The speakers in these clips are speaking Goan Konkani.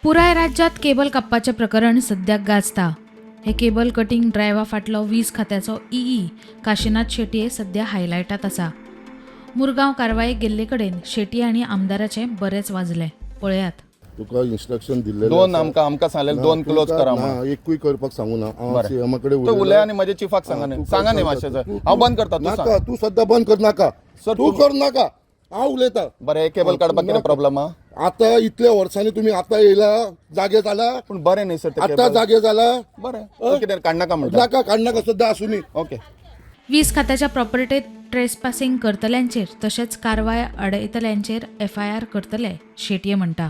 पुराय राज्यांत केबल कापपाचें प्रकरण सद्याक गाजता. हे केबल कटींग ड्रायव्हा फाटलो वीज खात्याचो ईई काशिनाथ शेटये सद्या हायलायटात आसा. मुरगांव कारवायेक गेल्ले कडेन शेटये आनी आमदाराचें बरेंच वाजलें. पळयात. तुका इन्स्ट्रक्शन दिल्लें. दोन आमकां सांगलें, दोन क्लोज करा म्हणून. ना, एकूय करपाक सांगू ना हांव. बरें. सीएमा कडेन तो उलय आनी म्हज्या चिफाक सांगा न्ही. सांगा न्ही मातशें सर, हांव बंद करता, तूं नाका. सांग. तूं सद्या बंद कर नाका. सर, तूं कर नाका, हांव उलयता. बरें, हे केबल काडपाक कितें नाका. प्रॉब्लम आहा? आता इतल्या वर्सांनी तुमी आतां येयला, जागे जाला. पूण बरें न्ही सर ते आतां केबल. जागे जाला. बरें, तूं कितें काडनाका म्हणटा? नाका, काडनाका, सद्या आसूनी. ओके. वीज खात्याच्या प्रॉपर्टीत ट्रेसपासिंग करतल्यांचेर तशेंच कारवाय अडयतल्यांचेर एफआयआर करतले, शेटये म्हणटा.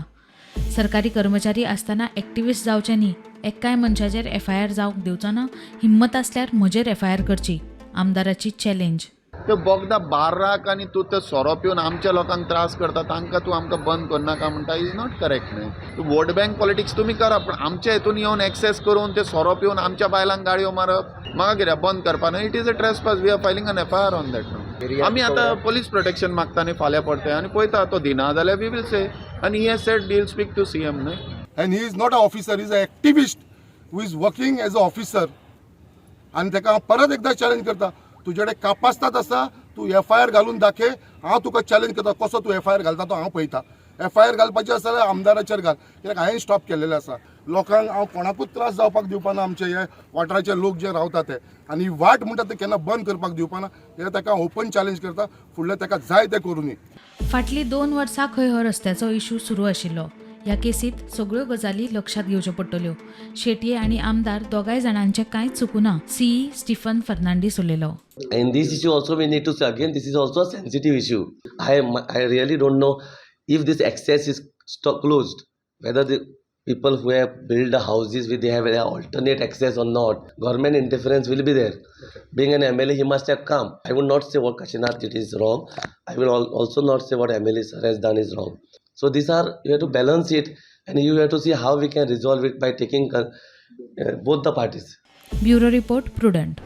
सरकारी कर्मचारी आसतना एक्टिविस्ट जावचे न्ही. एक्काय मनशाचेर एफआयआर जावंक दिवचो ना. हिम्मत आसल्यार म्हजेर एफआयआर करची, आमदाराची चॅलेंज. ते बोगदा बार्राक आनी तूं ते सोरो पिवन आमच्या लोकांक त्रास करता, तांकां तूं आमकां बंद करनाका म्हणटा, is not correct न्ही. तूं वोट बँक पॉलिटिक्स तुमी करा, पूण आमच्या हितून येवन एक्सेस करून ते सोरो पिवन आमच्या बायलांक गाळयो मारप, म्हाका कित्याक बंद करपा न्हय? It is a trespass. We are filing an FIR on that न्हू. आमी आतां पोलीस प्रोटेक्शन मागता न्ही फाल्यां परतें, आनी पळयता तो दिना जाल्यार we will से आनी he has said he'll speak to CM न्हय. And he is not a officer, is a activist who is working as a officer. आनी ताका हांव परत एकदां चॅलेंज करता, तुजे कडेन कापास्ताद आसा, तूं एफ I R घालून दाखय. हांव तुका चॅलेंज करता, कसो तूं एफ I R घालता तो हांव पळयता. एफ I R घालपाची आसा जाल्यार आमदाराचेर घाल, कित्याक हांवें स्टॉप केल्लेलें आसा. लोकांक हांव कोणाकूच त्रास जावपाक दिवपाना. आमचे हे वाठाराचे लोक जे रावता ते आनी वाट म्हणटा ते केन्ना बंद करपाक दिवपाना. हे ताका ओपन चॅलेंज करता. फुडलें ताका जाय तें करुनी. फाटलीं 2 वर्सां खंय हो रस्त्याचो इशू सुरू आशिल्लो. ह्या केसींत सगळ्यो गजाली लक्षांत घेवच्यो पडटल्यो. शेटये आनी आमदार दोगांय जाणांचें कांयच चुकुना, सीई स्टीफन फर्नांडीस उलयलो. In this issue also we need to say again, this is also a sensitive issue. I really don't know if this access is closed, whether the people who have built the houses with, they have an alternate access or not. Government interference will be there. Being an MLA, he must have come. I would not say what Kashinath did is wrong. I will also not say what MLA sir has done is wrong. So these are, you have to balance it and you have to see how we can resolve it by taking both the parties. Bureau report, Prudent.